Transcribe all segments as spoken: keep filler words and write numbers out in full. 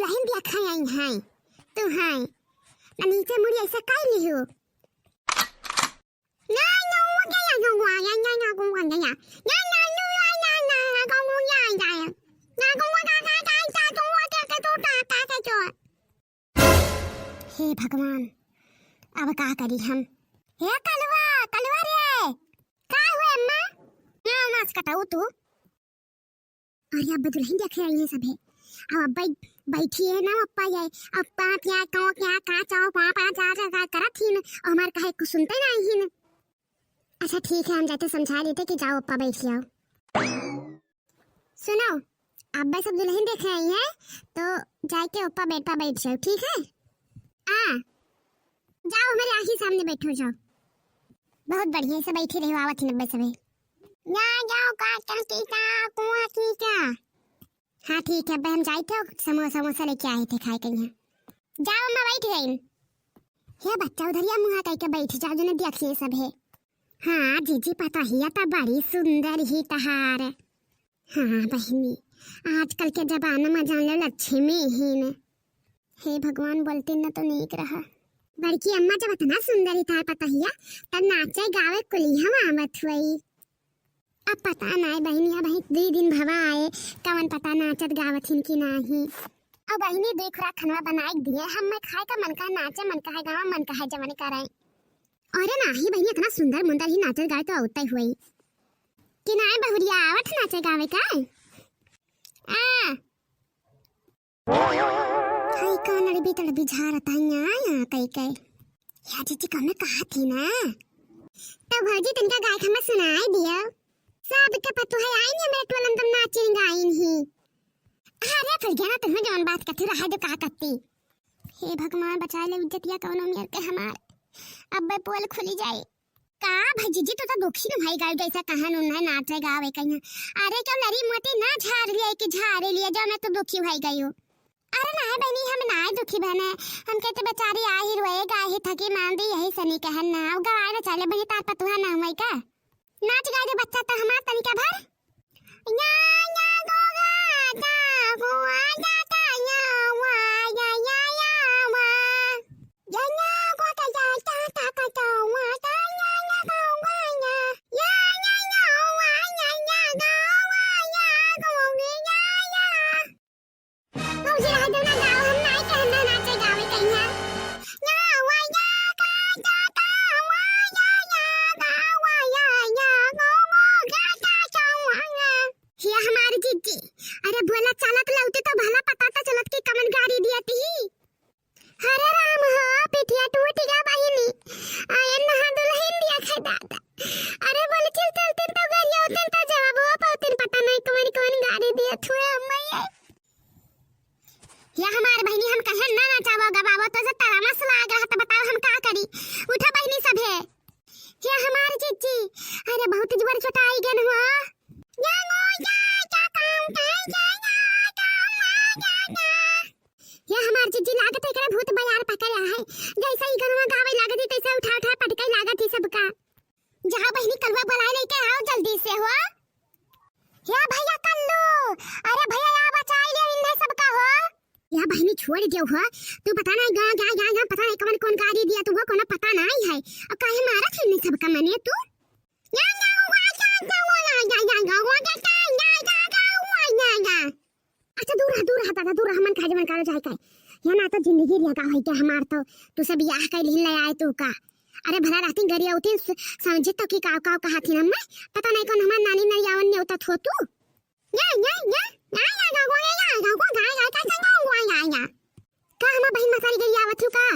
दुलहिन देखै आई हैं। तू हैं। ना नीचे मुड़ी ऐसा काहे लिहू? हे भगवान, अब का करी हम? हे कलवा, कलवा रे, का हुए अम्मा? ना नाच कटाऊ तू। अरे अब दुलहिन देखै आई हैं सभे। अब अब्बै बैठी है ना अप्पा, ये अप्पा क्या कहो क्या का चाहो पा पा जा जा जा करत हिन, और हमार कहे कुछ सुनते नहीं हिन। अच्छा ठीक है, हम जाते समझा देते कि जाओ अप्पा बैठ जाओ। सुनो, अब्बै सब दुलहिन देखै आई हैं, तो जाके अप्पा बेटा बैठ जाओ, ठीक है? हाँ, जाओ हमारे आँखी सामने बैठो जाओ। बहुत बढ़िया से बैठी रहो, आवत हिन अब्बै सभे। ना जाओ काका की का, कुआ की का। हाँ ठीक है, अब्बै हम जाइत है, समोसा समोसा लेके आए थे खाए के यहाँ। जाओ अम्मा बैठ गई। हे बच्चा उधरिया मुँह कइके बैठ जाओ, जो न देखिए सभे। हाँ जीजी पतोहिया तो बड़ी सुंदर ही तहार। हाँ बहिनी, आजकल के जमाना में जान लो लक्ष्मी ही न। हे भगवान, बोलती न तो नीक रहा। बड़की अम्मा जब इतना सुंदर ही था पतोहिया, तब नाचे गावे कुली हम आवत हुई। अब पता नाय बहिनी, अब ही दुई दिन भवा आए, कवन पता नाचत गावत हिन कि नाही। अब बहिनी दुई खुराक खनवा बनाए के दिए, हम मैं खाए का मन का, नाचे मन का है, गावा मन का है, जवन करे। अरे नाही बहिनी, इतना सुंदर मुंदर ही नाचत गाए तो आवते हुई कि नाय बहुरिया आवत नाचे गावे का। आ, हाय, का लड़बी तड़बी झारत है यहाँ, यहाँ कई कई। या जीजी कौन कहा थी ना? तो भौजी तनिका गाय के हमें सुनाई दियो। सब के पतोहे आइन ही हमरे टोलन तुम नाचिन गाइन ही। अरे फुलगेना, तुम्हें जौन बात कथी रहा जो का कत्ती। हे भगवान बचाए ले इज्जतिया कौनो मियर के हमार। अब्बै पोल खुली जाई। का भाई जीजी, तू तो दुखी न भई गयो, जैसे कहन उन्हें नाचे गावे कहीं। अरे क्यों लरी मोटी ना झार लिए कि झारे लिए जो मैं तो दुखी भई गयो। अरे नाय बहिनी, हम नाय दुखी बने, हमके तो बेचारी आ ही रोए, गा ही थकी मान दी, यही सनी कहन ना, अब गवाए न चले बहिनी, तार पतुहा ना हुई का? नाच गाए दे बच्चा तो हमार तनिका भर। या, या, गो, गा, गा, गो, आ, जा, जा, या, वा, या, या, या, वा। या, या, गो, गा, जा, जा, जा, गा, जा, वा, जा, या, या, गो, गा, या। या, या, या, वा, या, या, गो, वा, या, गो, गे, या, या। भौजी, रह दो ना, गाओ, हम नाई के, हम ना नाचे गावे कहीं है। या, वा, या, का, का, का, वा, या, या, गा, वा, या, या, गो, गो, गा, गा, चा, वा, या। हिया हमार जीजी, अरे बोला चालत लौटे तो भला पता या हमार बहिनी, हम कहे ना नचावो गवावो, तो से तरामस लाग रहा, तो बताओ हम का करी? उठो बहिनी सभे। या हमार जिज्जी, अरे बहुत जोर चोटाई गन हो। या गो या, या काम के, या, या, काम, या, या, या। या हमार जिज्जी लागत है एकरा भूत बयार पकड़ है, जैसे ही गनवा गावे लागत है, तैसे उठा उठा पटके लागत है सबका। जाओ बहिनी, कलुआ बुलाए लेके आओ जल्दी से हो। या भैया कल्लू, अरे भैया या बचाई ले इन्हें सबका हो। या बहिनी छोड़ दियो हो, तू पता नहीं गा, गा, गा, गा, पता नहीं कौन, कौन गाड़ी दिया तू हो, कोनो पता नहीं है। अब काहे मारत है इन्हें सबका मने तू? या, या, वा, या, या, वा, या, या, या, या, वा, या, या, या, या, या, वा, या, या। अच्छा, दूर रह, दूर रह, दादा, दूर रह, मन काहे मन कालो जाए का। या ना तो जिंदगी रिया का होई के हमार तो, तू सब बियाह कर लिहिन ले आए तू का। अरे भला राती गरिया उठिन स-, समझे तो कि काव काव कहा थी ना मैं, पता नहीं कौन हमार नानी नरियावन ने उठत हो तू। या, या, या, या, या, या, या, या, या, या, या, या, या, या, या, या। का हमार बहिन मतारी गरियावत हो का?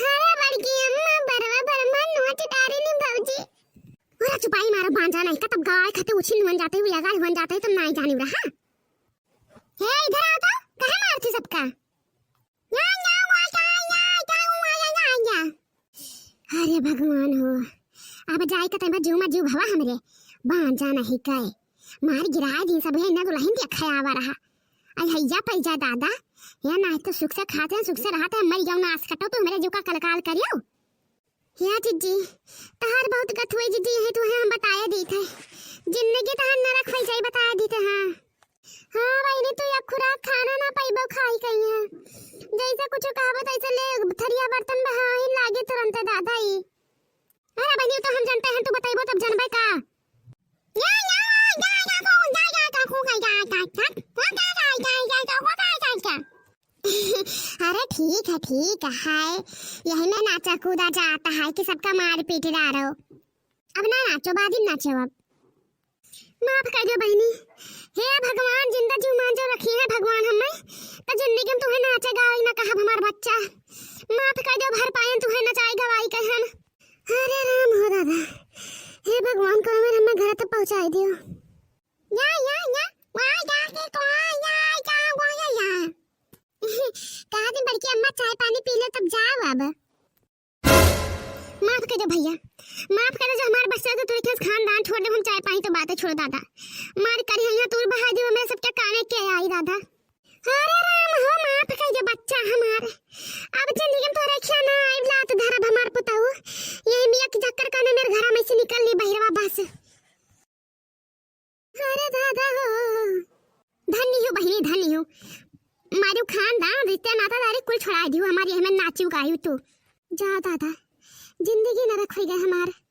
अरे बड़की अम्मा, बरवा बरमा नोच डारे नी भौजी। ओरा चुपाई मारो बांजा नहीं का, तब गाय खाते उछिल हुन जाते हुए, लगाल हुन जाते, तुम नहीं जानी रहा। हे, इधर आओ तो, काहे मारती सबका? या, या, वा, या, या, या, वा, या, या, या। अरे भगवान हो, अब जाए के तैबा जीव मा जीव भवा हमरे, बांजा नहीं कहे, मार गिराए दिन सब है, इन्ना दुल्हन देखा आवा रहा। आई हैया पैजा दादा, या ना तो सुख से खाते हैं, सुख से रहते हैं, मर जाओ ना आस कटो, तो हमरे जीव का कलकाल करियो। या जिज्जी, तहार बहुत गत हुई जिज्जी, यही तुहे हम बताए दीत है। जिंदगी तहार नरक होई जाई, बताए दीत है। हाँ बहिनी, तू एक खुराक खाना ना पइबो खाई कहीं है। जैसे कुछ कहबो तैसे ले थरिया बर्तन बहाइन लागे तुरंत दादा ई। अरे बहिनी, तो हम जानते हैं, तू बताइबो तब जानबे का। या, या, या, या, को, या, या, का, को, का, या, या, या, को, का, या, या, या, या, को, का, या, या। अरे ठीक है, ठीक है, यही में नाचा कूदा जाता है कि सबका मार पीट डारो। अब ना नाचो, बाद में नाचो अब। माफ कर दो बहिनी। हे भगवान, जिंदा जीव मान जो रखी है भगवान हमें, तो जिंदगी में तुहे नाचे गावे ना कहब हमार बच्चा। माफ कर दो, भर पायन तुहे नचाई गवाई के हम। अरे राम हो दादा, हे भगवान, करो मेरे हमें घर तक पहुँचाई दियो। या, या, या, वा, या, के, को, या, या, वा, या, या। कहा दिन बड़की अम्मा चाय पानी पी ले तब जाओ अब। माफ कर दो भैया, माफ कर दो, जो हमार बच्चा तो तू इतना खानदान छोड़ दे, हम चाय पानी तो बातें छोड़ दादा। मार करी है यहाँ तूर बहा दियो, हमें सबके काने के आई दादा। अरे राम हो, माफ कर दे बच्चा हमार, अब जिंदगी में तोरे खिया ना आइब लात धरब हमार पुतऊ, यही में एक चक्कर काने मेरे घर में से निकल ली बहिरवा बस। अरे दादा हो। धन्य हो बहिनी, धन्य हो। मारू खानदान, रिश्ते नाता दारी कुल छोड़ा दियो हमारी, हमें नाचू गायू तू। जा दादा, जिंदगी नरक हो गए हमार।